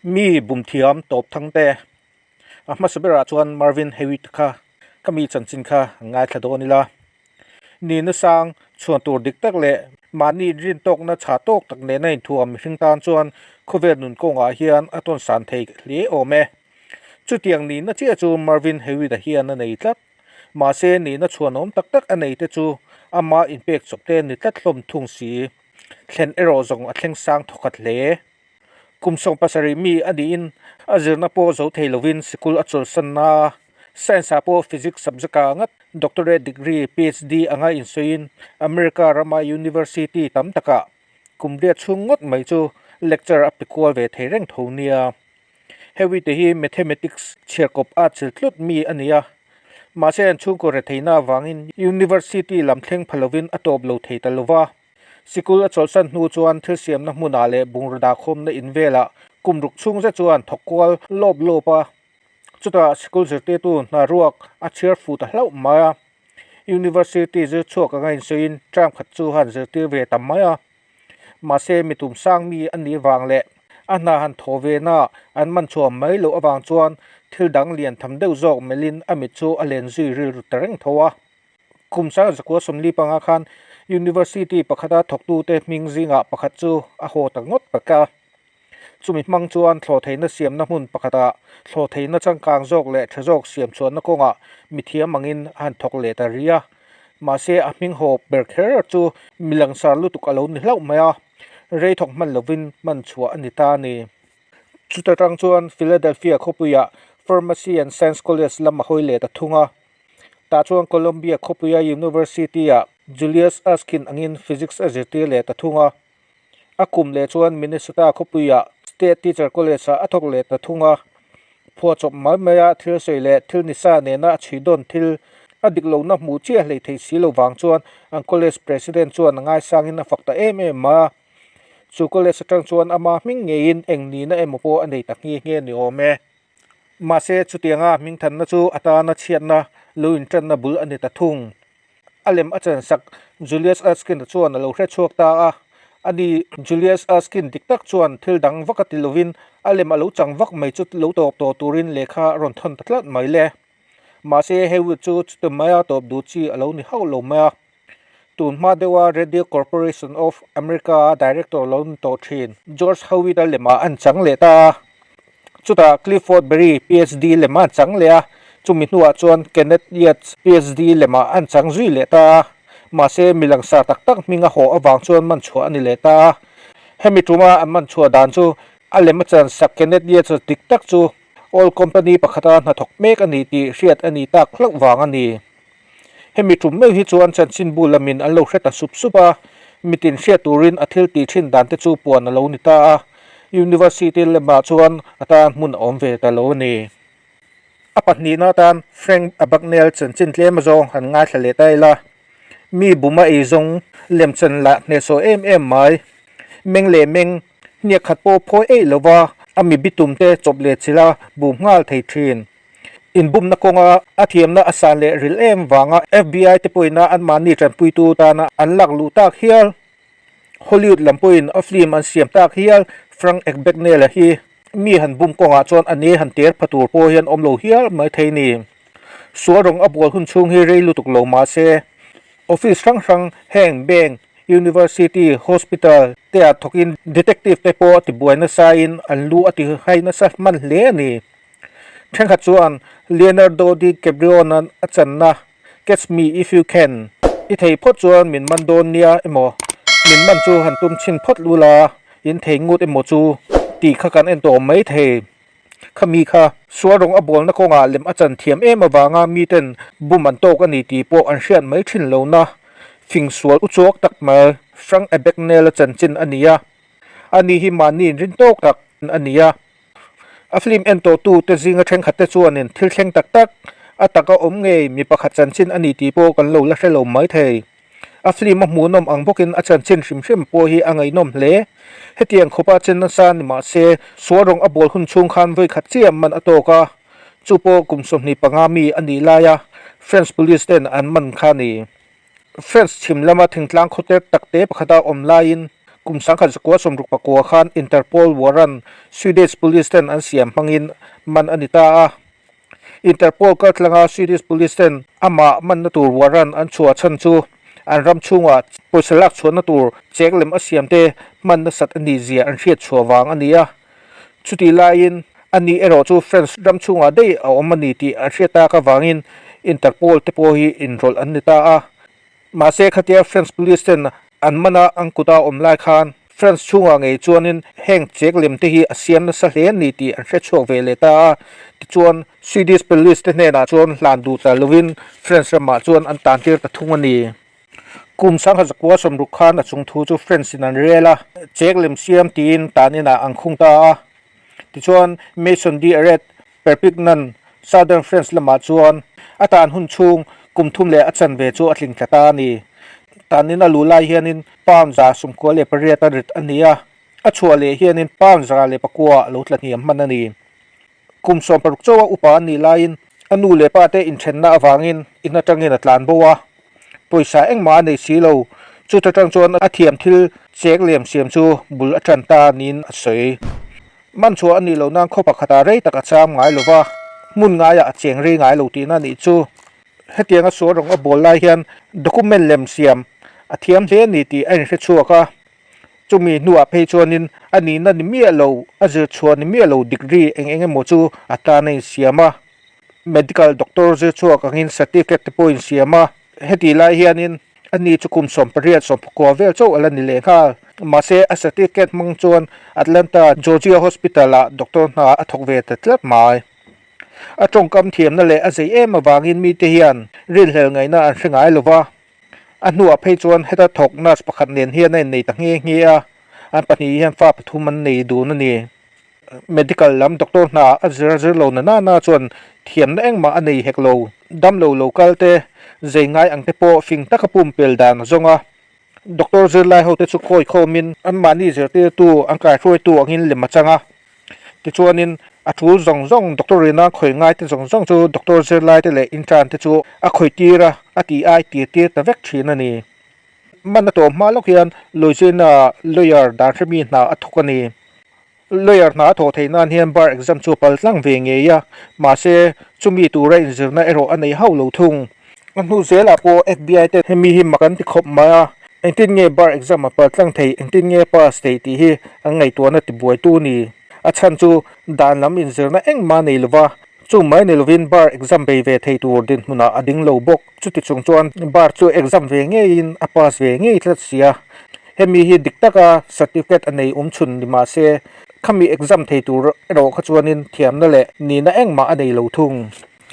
Mi bumthiam tawp thang te. A hmasa berah chuan Marvin Hewitt kha ka mi chanchin kha an ngaithla dawn ila. Nihna sang chhuan tur dik tak leh mahni inrintawkna chhah tawk tak nena inthuam mihring tan chuan khawvel nun kawngah hian a tawn san thei hle awm e. Chutiang nihna chiah chu Marvin Hewitt-a hian a nei tlat. Mahse nihna chhuanawm tak tak a nei te chu ama inpek chawp te ni tlat hlawm thung si. Thlen erawh zawng a thleng sang thawkhat hle. Kum 70 mi a niin a zirna pawh zo thei lovin sikul a chawlhsanna a, Science ah pawh Physics subject ah ngat Doctorate degree, PhD, anga insawiin America rama University tam takah kum riat chhung ngawt mai chu lecture a pe kual ve thei reng tho nia. Hewi te hi Mathematics chhiarkawp a chil tlut mi a ni a, mahse an chhungkaw retheihna avangin University lam thleng pha lovin a tawp lo thei ta lova. Sikul a chawlhsan hnu chuan thil siamna hmunah leh bungraw dahkhawmna in velah kum ruk chhung zet chuan thawk kual lawp lawp a. Chutah sikul zirtirtu hna ruak a chhiar fuh ta hlauh mai a. University zir chhuak anga insawiin term khat chu han zirtir ve ta mai a. Mahse mi tum sang mi a nih vang leh a hna han thaw ve na an man chhuah mai loh avang chuan thil dang lian tham deuh zawk melhin a mit chu a len zui rilru ta reng tho a. Kum sang zakua sawmli panga khan University pakhata thawktute hming zingah pakhat chu a haw ta ngawt tak a. Chumi hmang chuan thlawhtheihna siamna hmun pakhatah thlawhtheihna changkang zawk leh tha zawk siam chhuahna kawngah mithiam angin a han thawk leh ta rih a. Mahse a hming haw ber kher chu mi langsar lutuk a lo ni hlauh mai a, rei thawk hman lovin hman chhuah a ni ta a ni. Chuta tang chuan Philadelphia khawpuiah Pharmacy and Science College lam a hawi leh ta thung a. Tah chuan Columbia khawpuia University-ah Julius Erskine angin Physics a zirtir leh ta thung a. A kum leh chuan Minnesota khawpuiah State Teacher College-ah a thawk leh ta thung a. Phuahchawp mai maia thil sawi leh thil ni sa nena a chhui dawn thil a dik lohna hmuh chiah hlei thei si lo vang chuan an college president chuan a ngaisangin a fak ta em em a. Chu college atang chuan ama hming ngeiin eng nihna emaw pawh a nei ta nghe nghe ni awm e. Mahse, chutianga hmingthanna chu a tana chhiatna lo inṭanna bul a ni ta thung. A lem a chansak Julius Erskine-a chuan a lo hre chhuak ta a. Ani Julius Erskine dik tak chuan thil dang vak a ti lovin a lem a lo chang vak mai chu lo tawp tawh turin lehkha a rawn thawn ta tlat mai le. Mahse, Heywood chu chuti maia tawp duh chi a lo ni hauh lo mai a. Tun hma deuha Radio Corporation of America-a director lo ni tawh thin George Howitt-a lemah an chang leh ta a. Chutah Clifford Berry, PhD lemah an chang leh a, chumi hnuah chuan Kenneth Yates, PhD lemah an chang zui leh ta a. Mahse, mi langsar tak tak hming a haw avang chuan man chhuah a ni leh ta a. Hemi tuma an man chhuah dan chu a lem a chan sak Kenneth Yates dik tak chu oil company pakhata hnathawk mek a ni tih hriat a ni tak hlauh vang a ni. Hemi tum meuh hi chuan chanchinbu lamin an lo hre ta sup sup a, mitin hriat turin a thil tih thin dan te chu puan a lo ni ta a, University lamah chuan a tan hmun a awm ve ta lo a ni. A pahnihna atan Frank Abagnale chanchin tlem azawng han ngaithla leh ta ila, mi buma ei zawng lemchan lah hnehsawh em em mai, meng leh meng hniak khat pawh phawi eih lova a mi bitum te chawp leh chilh a bum nghal thei thin. Inbumna kawnga a thiamna a san leh ril em vanga FBI te pawhin anmahni tanpuitu tana an lak luh tak hial. Hollywood lam pawhin a film an siam tak hial Frank Abagnale-a hi mi han bum kawngah chuan a ne han ter pha tur pawh hian awm lo hial mai thei ni. Sual rawng a bual hun chhung hi rei lutuk lo mahse office hrang hrang heng bank, university, hospital te ah thawkin detective te pawh a tibuai nasa in an lu a ti hai nasa hman hle a ni. Thenkhat chuan Leonardo DiCaprio-a'n a channa Catch Me If You Can, I thei phawt chuan min man dawn nia emaw, min man chu han tum chhin phawt lu la, in thei ngut emaw chu tih kha kan en tawh mai thei. Khami kha sual rawng a bawlna kawngah lem a chan thiam em avanga miten bum an tawk a ni tih pawh an hriat mai thin lohna fing sual uchuak tak mai Frank Abagnale-a chanchin a ni a. Ani hi mahni inrin tawk tak a ni a. A film en tawhtu te zinga thenkhat te chuanin thil thleng tak tak, a taka awm ngei mi pakhat chanchin a ni tih pawh kan lo la hre lo mai thei. A film a hmuhnawm ang bawkin a chanchin hrim hrim pawh hi a ngaihnawm hle. Hetiang khawpa chen nasa ni mah se, sual rawng a bawl hun chhung khan vawikhat chiah man a tawk a, chu pawh kum 25 mi a nih laia French police ten an man kha a ni. French chhim lama thingtlang khawter takte pakhata awm laiin Kum 1969 khan Interpol warrant Swedish Police ten an siam hmangin man a ni ta a. Interpol kaltlanga Swedish Police ten amah manna tur warrant an chhuah chhan chu an ram chhungah pawisa lak chhuahna tur chek lem a siam te hman nasat a nih zia an hriat chhuah vang a ni a. Chutih laiin ani erawh chu France ram chhungah daih a awm a ni tih an hriat tak avangin Interpol te pawh hi inrawlh an ni ta a. Mahse khatia French police ten an mana an kuta awm lai khan France chhungah ngei chuanin heng chek lem te hi a siam nasa hle a ni tih an hre chhuak ve leh ta a. Tichuan Swedish police te hnenah chuan hlan duh ta lovin France ramah chuan an tan tir ta thung a ni. Kum 1960 khan a chung thu chu French in an rel a, chek lem siam tiin tan inah an khung ta a. Tichuan Maison d'Arret Perpignan, Southern France lamah chuan a tan hun chhung kum thum leh a chanve chu a tling tla ta a ni. Tanin a luh lai hianin pound 98 a rit a ni a, a chhuah leh hianin pound 109 a lo tla hniam hman a ni. Kum 16 chauha upa a nih laiin a nu leh pa te inthenna avangin in atangin a tlan bo a, pawisa engmah a nei si lo. Chuta tang chuan a thiam thil chek lem siam chu bul a tan ta niin a sawi. Man chhuah a nih loh nan khaw pakhatah rei tak a cham ngai lo va, hmun ngaiah a cheng rei ngai lo tihna a nih chu. Hetianga sual rawng a bawl lai hian document lem siam a thiam hle a ni tih a inhre chhuak a. Chumi hnuah phei chuanin a nihna ni miah lo, a zir chhuah ni miah lo degree eng eng emaw chu a tan a insiam a. Medical doctor zir chhuak angin certificate te pawh a insiam a. Hetih lai hianin ani chu kum 18, 19 vel chauh a la ni leh nghal. Mahse, a certificate hmang chuan Atlanta, Georgia Hospital-ah doctor hna a thawk ve ta tlat mai. A tawngkam thiamna leh a zei em avangin mite hian rinhlel ngaihna an hre ngai lo va. A hnuah phei chuan heta thawk nurse pakhat nen hian a innei ta nghe nghe a, an pahnih hian fa pathum an nei dun a ni. Medical lam doctor hna a zir a zir lo na nana chuan thiamna engmah a nei hek lo. Damlo lo kal te, zei ngai ang te pawh fing taka pumpel dan a zawng a. Doctor zirlai hote chu kawi khawmin anmahni zirtirtu an kaihruaitu angin lem a chang a. Tichuanin a tul zawng zawng doctor ina khawi ngai te zawng zawng chu doctor zirlai te leh intern te chu a khawi tir a, a tih ai tir tir ta vek thin a ni. Man a tawh hma lawk hian Louisiana lawyer dan hremi hna a thawk a ni. Lawyer hna a thawh theih nan hian bar exam chu a pal tlang ve ngei a, mahse chumi tura inzirna erawh a nei hauh lo thung. A hnu zelah pawh FBI te hemi hi mak an ti khawp mai a, engtin nge bar exam a pal tlang thei, engtin nge pass thei tih hi an ngaihtuahna tibuaitu a ni. A chhan chu dan lam inzirna engmah nei lova, chu mai ni lovin bar exam bei ve thei tur dinhmunah a ding lo bawk. Chuti chung chuan bar chu exam ve ngeiin a pass ve ngei tlat sia. Hemi hi dik taka certificate a nei awm chhun ni mah se, khami exam thei tur erawh kha chuanin thiamna leh nihna engmah a nei lo thung.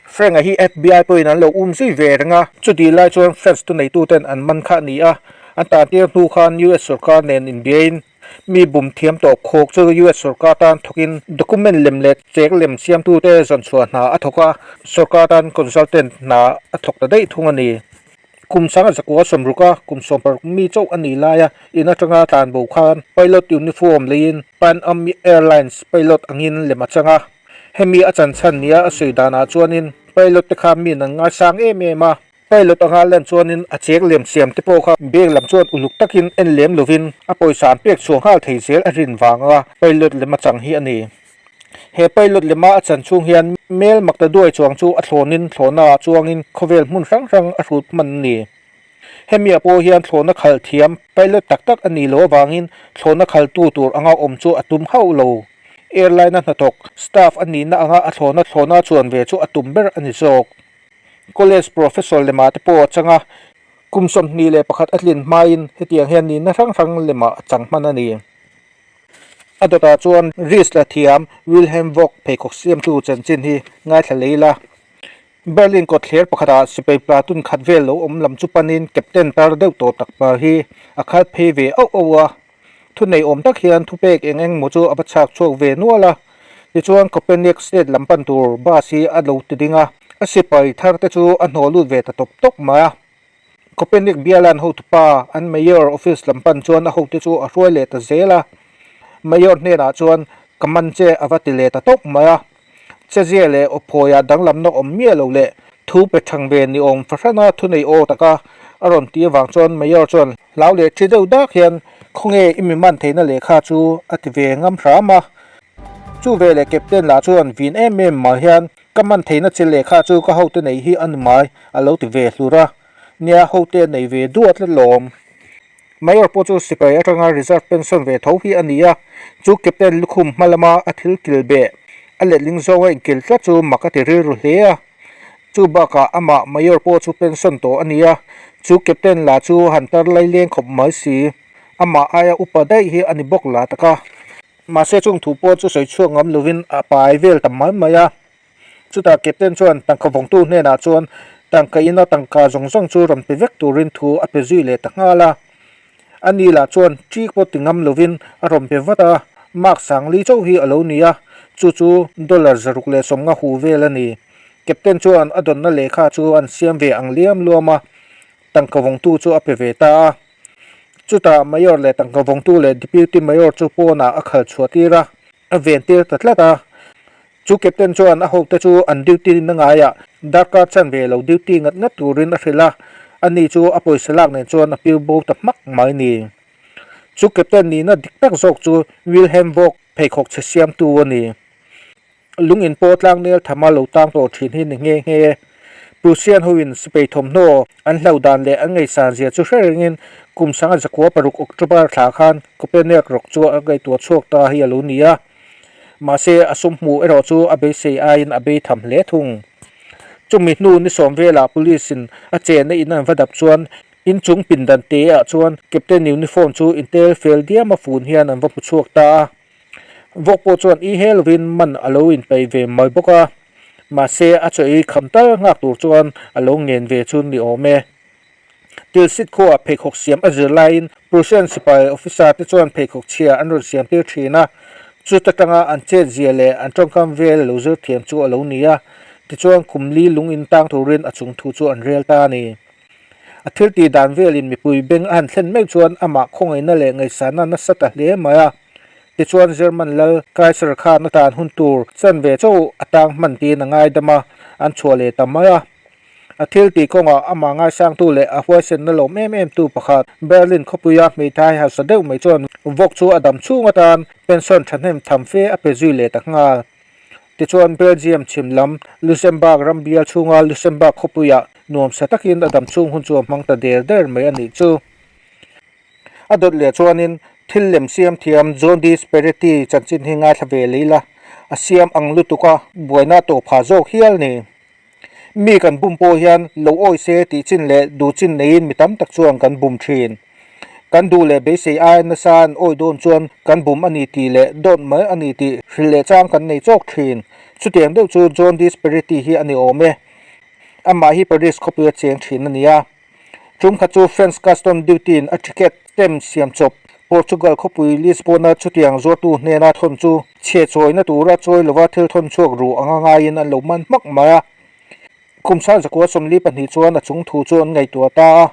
Frank-a hi FBI pawhin an lo um zui ve reng a, chutih lai chuan France thuneituten an man kha a ni a, an tantir hnu khan US sorkar nen inbiain mi bum thiam tawh khawk chu US sorkar tan thawkin document lem leh chek lem siamtute zawnchhuah hna a thawk a, sorkar tan consultant hna a thawk ta daih thung a ni. Kum 1960 a kum 16 mi chauh a nih laia in atanga tlan bo khan pilot uniform leiin Pan Am Airlines pilot angin lem a chang a. Hemi a chan chhan nia a sawi danah chuanin pilot te kha min an ngaisang em em a. Pilot anga lan chuanin a chek lem siam te pawh kha bag lam chuan uluk takin en lem lovin a pawisa an pek chhuah nghal thei zel a rin vanga pilot lem a chang hi a ni. He pilot lema a chan chhung hian mel makta duai chuang chu a thlawnin thlawhnaah chuangin khawvel hmun hrang hrang a hrut hman a ni. Hemiah pawh hian thlawhna khal thiam pilot tak tak a nih loh avangin thlawhna khaltu tur anga awm chu a tum hauh lo. Airline-a hnathawk, staff, a nihna anga a thlawhna thlawhna chuan ve chu a tum ber a ni zawk. College professor lemah te pawh a chang a, kum 21 a tlin hmain hetiang hian nihna hrang hrang lemah a chang hman a ni. A dawtah chuan Risk la thiam Wilhelm Vogt pheikhawk siamtu chanchin hi ngaithla lei la. Berlin kawtthler pakhatah sipai platoon khat vel lo awm lam chu panin captain tar deuh tawh tak pa hi a khat phei ve auh auh a. Thunei awm tak hian thupek eng eng maw chu a va chhak chhuak ve nual a. Tichuan Kopernik state lam pan tur bus hi a lo ti ding a, a sipai thar te chu a hnawh lut ve ta tawp tawp mai a. Kopernik bialan hotupa an mayor office lam pan chuan a hote chu a hruai leh ta zel a. Mayor hnenah chuan ka man che a va ti leh ta tawp mai a. Chezia leh awphawiah danglamna awm miah lo leh thu pe thang ve ni awm fahrana thunei aw taka a rawn tih avang chuan Mayor chuan hlau leh thi deuh dak hian. Khawnge i mi man theihna lehkha chu a ti ve ngam hram a. Chu veleh Captain lah chuan vin em em mai hian ka man theihna che lehkha chu ka hote nei hi a ni mai a lo ti ve hlur a. Nia hote a nei ve duat tlat lawm. Mayor pawh chu sipai atanga reserve pension ve tho hi a ni a, chu Captain lukhum hma lama a thil kil beh a letling zawnga inkil tlat chu mak a ti rilru hle a. Chu bakah amah Mayor pawh chu pension tawh a ni a, chu Captain lah chu han tar lai leng khawp mai si. Amah aia upa daih hi a ni bawk lah tak a. Mahse chung thu pawh chu sawi chhuak ngam lovin a pai vel ta mai mai a. Chutah Captain chuan tangka vawngtu hnenah chuan tangka ina tangka zawng zawng chu rawn pe vek turin thu a pe zui leh ta nghal a. Ani lah chuan ṭik pawh ti ngam lovin a rawn pe vat a, mark sangli chauh hi a lo ni a, chu chu dollar 150 hu vel a ni. Captain chuan a dawnna lehkha chu an siam ve ang liam luam a, tangka vawngtu chu a pe ve ta a. Chutah Mayor leh tangka vawngtu leh Deputy Mayor chu pawnah a khal chhuah tir a, a ven tir ta tlat a. Chu Captain chuan a hote chu an duty na ngaiah darkar chanve lo duty ngat ngat turin a hrilh a, ani chu a pawisa lak nen chuan a piu bo ta hmak mai ni. Chu Captain nihna dik tak zawk chu Wilhelm Vogt pheikhawk chhe siamtu a ni. Lung in pawh tlangnel thama lo tang tawh thin hi ni nghe nghe. Prussian hoin sipai thawmhnaw an hlo dan leh an ngaihsan zia chu hre rengin kum sanga zakua paruk October thla khan Koperniak rawk chu a ngaihtuah chhuak ta hi a lo ni a. Mahse, a sum hmuh erawh chu a beisei aiin a bei tham hle thung. Chumi hnu ni sawm velah police in a chenna in an va dap chuan inchung pindan te ah chuan Captain uniform chu intel fel diam a fun hian an va hmu chhuak ta a. Vawk pawh chuan i he lovin man a lo inpeih ve mai bawk a, mahse a chaw ei kham tal nghak tur chuan a lo ngen ve chu ni awm e. Tilsit khuaah pheikhawk siam a zir laiin Prussian sipai officer te chuan pheikhawk chhia an rawn siam tir thin a, chuta tanga an chet zia leh an tawngkam vel lo zir thiam chu a lo ni a, tichuan kum li lung in tang turin a chung thu chu an rel ta a ni. A thil tih dan velin mipui beng a han thlen meuh chuan amah khawngaihna leh ngaihsana nasa ta hle mai a. Tichuan German lal Kaiser khan a tan hun tur chanve chauh a tang hman tiin a ngaidam a, an chhuah leh ta mai a. A thil tih kawngah amah ngaisangtu leh a huaisenna lawm em em tu pakhat Berlin khawpuia hmeithai hausa deuh mai chuan vawk chu a dam chhung atan pension thahnem tham fe a pe zui leh ta nghal. Tichuan Belgium chhim lam Luxembourg ram bial chhunga Luxembourg khawpuiah nuamsa takin a dam chhung hun chu a hmang ta der der mai a nih chu. A dawt leh chuanin thil lem siam thiam John D. Speriti chanchin hi ngaithla ve leh ila a siam ang lutuk a buaina a tawh phah zawk hial ni. Mi kan bum pawh hian lo awi se tih chin leh duh chin neiin mi tam tak chuan kan bum thin. Kan duh leh beisei aia nasa an awi dawn chuan kan bum a ni tih leh dawt mai a ni tih hrilh leh chang kan nei chawk thin. Chutiang deuh chu John D. Speriti hi a ni awm e. Amah hi Paris khawpuia cheng thin a ni a. Tum khat chu French Custom Duty-in a ticket stamp siam chawp Portugal khawpui Lisbon-a chutiang zuartu hnena thawn chu chhe chawina tura chawi lova thil thawn chhuak ru anga ngaiin an lo man hmak mai a. Kum sang zakua 42 chuan a chung thu chu an ngaihtuah ta a.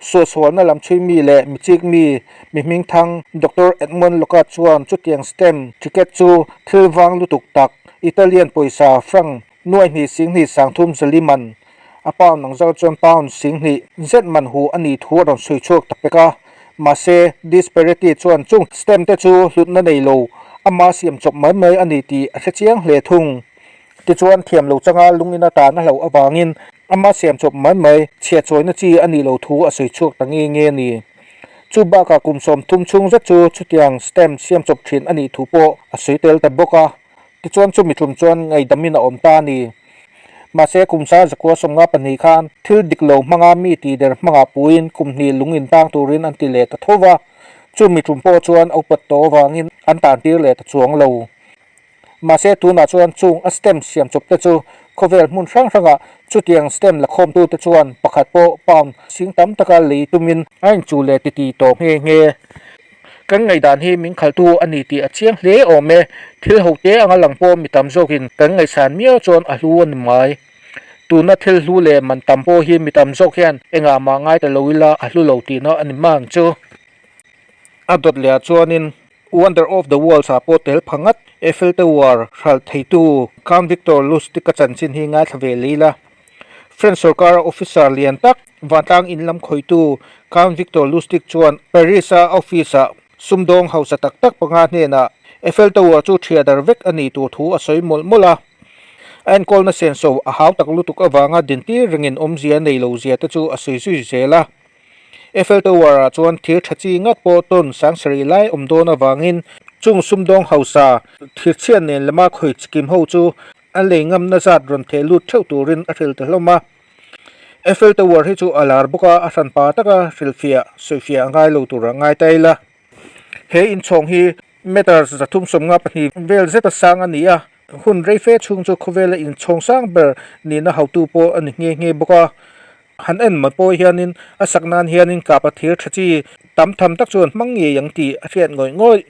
Suahsualna lam chhui mi leh mi chik mi, mi hmingthang Doctor Edmond Locard chuan chutiang stamp ticket chu thil vang lutuk tak Italian pawisa franc Nuai hnih 20 30 zali man, a pound ang zar chuan pound 20 zet man hu a nih thu a rawn sawi chhuak ta pek a. Mahse, Disparity chuan chung stamp te chu hlutna nei lo, ama siam chawp mai mai a ni tih a hre chiang hle thung. Tichuan, thiam lo changa lungin atan a hlauh avangin ama siam chawp mai mai chhiat chawina chi a nih lo thu a sawi chhuak ta nge nge a ni. Chu bakah kum 30 chhung zet chu chutiang stamp siam chawp thin a nih thu pawh a sawi tel ta bawk a. Tichuan chumi tum chuan ngaidamin a awm ta a ni. Mahse kum sa zakua 52 khan thil dik lo hmanga mi tih der hmangah puiin kum hnih lung intang turin an ti leh ta tho va, chumi tum pawh chuan a upat tawh avangin an tan tir leh ta chuang lo. Mahse tunah chuan chung a stamp siam chawp te chu khawvel hmun hrang hrangah chutiang stamp la khawmtute chuan pakhat pawh pound sing tam taka lei tumin a inchuh leh titi tawh nghe nghe. Kan ngaihdan hi min khalhtu a ni tih a chiang hle awm e. Thil ho te anga lang pawh mi tam zawkin kan ngaihsan miau chuan a hlu a ni mai. Tuna thil hlu leh man tam pawh hi mi tam zawk hian engah mah ngai ta lo ila a hlu lo tihna a ni mang chu. A dawt leh ah chuanin Wonder of the World ah pawh tel pha ngat Eiffel Tower hralh theitu Count Victor Lustig-a chanchin hi ngaithla ve leh ila. French sorkara officer lian tak, vantlang in lam khawitu Count Victor Lustig chuan Paris-a office-ah sumdawng hausa tak tak panga hnenah Eiffel Tower chu ṭhia dar vek a nih tur thu a sawi mawlh mawlh a. A enkawlna senso a hau tak lutuk avanga dintir rengin awmzia nei lo zia te chu a sawi zui zel a. Eiffel Tower-ah chuan thir tha chi ngat pawh tawn sangsarih lai awm dawn avangin chung sumdawng hausa thirchhiat nen lama khawi chikim ho chu a lei ngamna zat rawn theh lut theuh turin a hrilh ta hlawm a. Eiffel Tower hi chu a lar bawk a, a hranpa taka hrilhfiah, sawifiah a ngai lo tur a ngai ta ila. He inchhawng hi meter 352 vel zeta sang a ni a, hun rei fe chhung chu khawvela inchhawng sang ber nihna hautu pawh a ni nghe nghe bawk a. Han en mai pawh hianin a sak nan hianin kapa thir tha chi tam tham tak chuan hmang ngei ang tih a hriat ngawih ngawih.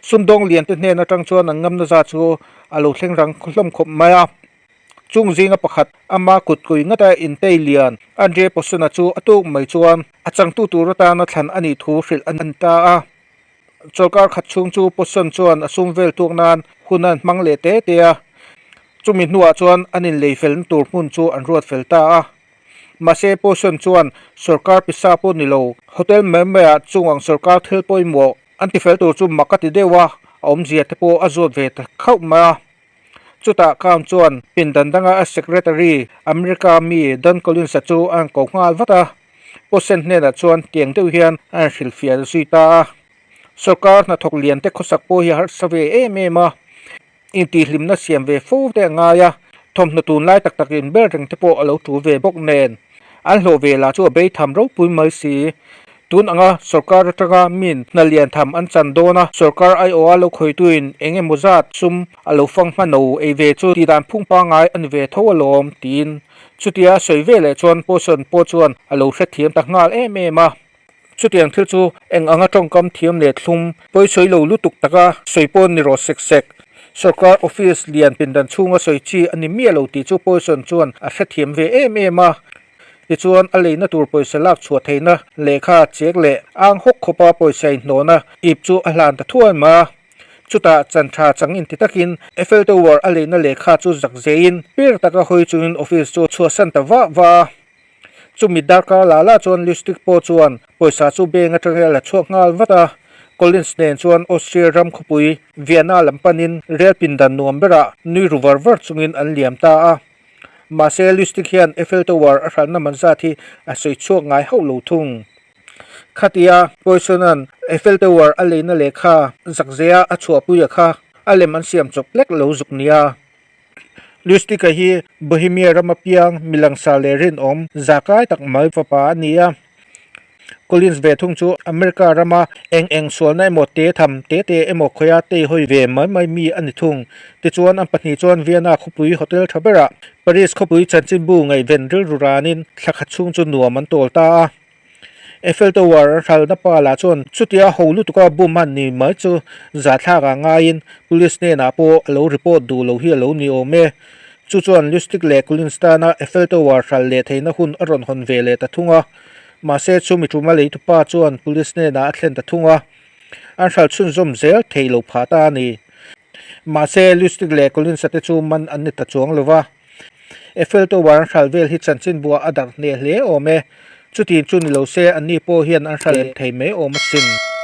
Sumdawng lian te hnen atang chuan an ngamna zat chu a lo thleng rang hlawm khawp mai a. Chung zinga pakhat ama kut kui ngata intei lian Andre Posona chu a tuk mai chuan a changtu tur atana thlan a nih thu hrilh a ni ta a. Chawlhkar khat chhung chu Posson chuan a sum vel tuak nan hun an hmang leh te te a. Chumi hnuah chuan an inlei felna tur hmun chu an ruat fel ta a. Mahse Posson chuan sorkar pisa pawh ni lo, hotel mai maiah chung ang sorkar thil pawimawh an ti fel tur chu mak a ti deuh a, a awmzia te pawh a zawt ve ta khauh mai a. Chutah Count chuan pindan danga a secretary America mi Don Collins-a chu a rawn ko nghal vat a. Posen hnenah chuan tiang deuh hian a rawn hrilhfiah zui ta a. Sorkar hnathawk lian te khawsak pawh hi a harsa ve em em a, intihhlimna siam ve fo te a ngai a, thawmhnaw tunlai tak tak in ber reng te pawh a lo tul ve bawk nen. An hlawh ve lah chu a bei tham ropui mai si. Tun anga sorkar atanga min hna lian tham an chan dawn a, sorkar aiawha lo khawituin eng emaw zat sum a lo fang hmano ei ve chu tihdan phung pangngai a ni ve tho alawm tiin chutia a sawi ve leh chuan Poson pawh chuan a lo hrethiam ta nghal em em a. Chutiang thil chu eng anga tawngkam thiam leh thlum pawisawi lo lutuk taka sawi pawh ni rawh sek sek. Sorkar office lian pindan chhunga sawi chi a ni miah lo tih chu Poison chuan a hrethiam ve em em a. Tichuan a leina tur pawisa lak chhuah theihna lehkha chek leh ang hawk khawpa pawisa inhnawhna ip chu a hlan ta thuai mai a. Chutah chan tha chang inti takin Eiffel Tower a leina lehkha chu zak zeiin pir taka hawi chungin office chu a chhuahsan ta vah vah a. Chumi darkar lah lah chuan Lustig pawh chuan pawisa chu bank atangin a la chhuak nghal vat a. Collins nen chuan Austria ram khawpui Vienna lam panin rel pindan nuam berah nui ru var var chungin an liam ta a. Mahse Lustig hian Eiffel Tower a hralhna man zat hi a sawi chhuak ngai hauh lo thung. Khatia Poisona'n Eiffel Tower a leina lehkha zakzea a chhuahpuia kha a lem an siam chawp lek lo zuk nia. Lustig-a hi Bohemia rama piang mi langsar leh rinawm zakai tak mai fapa a ni a. Collins ve thung chu America rama eng eng sualna emaw te tham te te emaw khawia teihawi ve mai mai mi a ni thung. Tichuan an pahnih chuan Vienna khawpui hotel tha berah Paris khawpui chanchinbu ngaihven rilru ranin thla khat chhung chu nuam an tawl ta a. Eiffel Tower a hralna pa lah chuan chutia ho lutuka bum han ni mai chu zahthlak ah ngaiin police hnenah pawh a lo report duh lo hi a lo ni awm e. Chu chuan Lustig leh Collins tana Eiffel Tower hral leh theihna hun a rawn hawn ve leh ta thung a. Mahse chumi tuma leitupa chuan police hnenah a thlen ta thung a, an hral chhunzawm zel theih lo phah ta a ni. Mahse Lustig leh Collins-a te chu man an ni ta chuang lo va. Eiffel Tower an hral vel hi chanchinbuah a darh hneh hle awm e. Chutin chu ni lo se, anni pawh hian an hral lem thei mai awm asin.